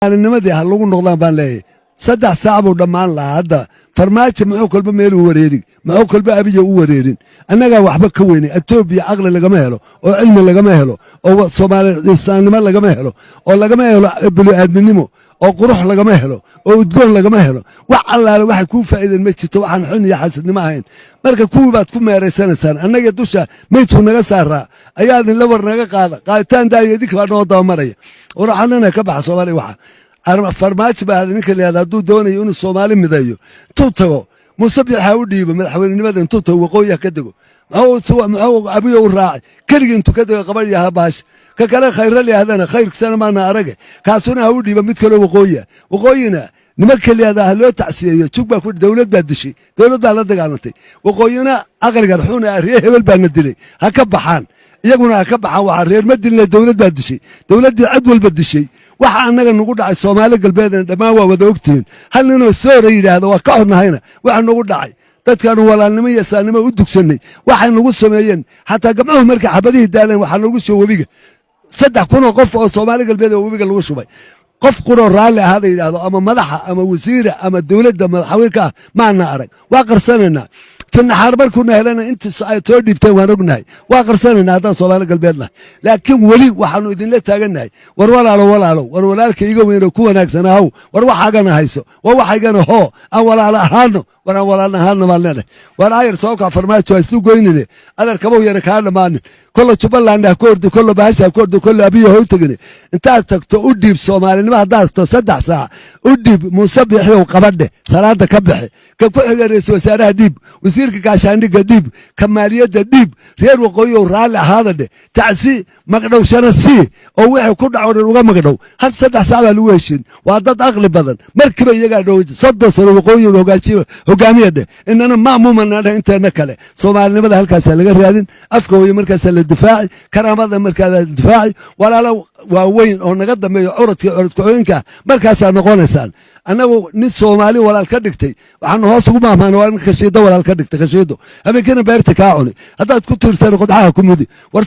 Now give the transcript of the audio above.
Soomaalinimadii ha lagu noqdaan baan leeyahay. 3 saac buu dhammaan lahaa. Hadda Farmaajo muxuu kolba meel u wareerin? Muxuu kolba Abiya u wareerin? Annagaa waxba ka weynay. Etoobiya caqli lagama helo, oo cilmi lagama helo, oo Soomaali islaamnimo lagama helo, oo lagama helo bini'aadminimo, oo qurux lagama helo, oo udgoon lagama helo. Wax allaale waxay kuu faa'iideen ma jirto, waxaan xun iyo xasidnimo ahayn. Marka kuwii baad ku meeraysanaysaan. Annaga dusha maydku naga saaraa ayaa idinla war naga qaada qaaditaan daaya. Idinka baa noo dabamaraya. War waxaan leenahay, ka baxa Soomaaliya. Waxa Farmaajo baa ninka la yihahda, hadduu doonayo inuu Soomaali mideeyo, intuu tago Muuse Biixi ha u dhiibo madaxweynenimada. Intuu tago waqooyi ha ka dego. Muxuu Abiyo u raacay? Keligii intuu ka dego qabadh ha baash ka kale khayra layahdana khayrksana maana arage. Kaasuna ha u dhiiba mid kaloo waqooyiah. Waqooyina nimanka layahda ha loo tacsiyeeyo. Jug baa ku dowlad baa dishay, dowlad baa la dagaalantay. Waqooyina aqligan xuna reer hebel baana dilay ha ka baxaan, iyaguna ha ka baxaan. Waxaa reer ma dilna, dowlad baa dishay, dowladdii cid walba dishay. Waxa annaga nagu dhacay Soomaali Galbeedna dhammaan waa wada ogtihiin. Hal ninoo soora yidhaahda waa ka xunahayna waxa nagu dhacay, dadkaanu walaalnimo iyo islaamnimo u dugsannay, waxay nagu sameeyeen. Xataa gamcuhu markay xabadihii daaleen, waxaa nagu soo webiga 3000 oo qof oo Soomaali Galbeed oo webiga lagu shubay. Qof quroo raalli ahaada yidhaahdo, ama madaxa ama wasiira ama dowladda madaxweyne ka ah, maana arag. Waa qarsanaynaa. Finaxaar markuuna helana intii ay soo dhiibteen waan ognahay. Waa qarsanaynaa haddaan Soomaali Galbeed nahay, laakiin weli waxaanu idinla taagannahay: war walaalo, walaalo, war walaalka iga weynoo ku wanaagsanaahow, war waxaagana hayso, war waxaygana hoo, aan walaalo ahaano, war aan walaalo ahaano baan leenahay. War ayar soo kac, Farmaajo ha islu goynine. Adeer, kabow yana kaa dhammaanin. Kolla Jubbaland ha ku ordi, kolla bahasha ha ku ordi, kolla Abiya ha u tegine. Intaad tagto u dhiib soomaalinimo. Haddaad tagto 3 saac u dhiib. Muuse Biixiyow, qabadhe salaada ka bixi. Ka ku xiga ra'iisul wasaaraha dhiib, wasiirka gaashaandhigga dhiib, ka maaliyadda dhiib. Reer waqooyiyow, raalli ahaada dheh, tacsi magdhowshana sii, oo wixii ku dhaco dhan uga magdhow. Had 3 saac baa lagu heshiin. Waa dad aqli badan. Markiiba iyagaa dhow 30 sano waqooyiga hogaajiya, hogaamiya dheh. Inana ma'muumana dheh. Inteena kale soomaalinimada halkaasaa laga raadin. Afka hooye markaasaa la difaaci, karaamada markaa la difaaci. Walaalo waaweyn oo naga dambeeyo, curadkii curad ku-xigeenka markaasaa noqonaysaan. Annagu nin Soomaali walaal ka dhigtay waxaanu hoos ugu maahmaana waa nin kashiido walaal ka dhigtay. Kashiido habeenkiina beerta kaa cuni, haddaad ku tiirsan qodxaha ku mudi. War.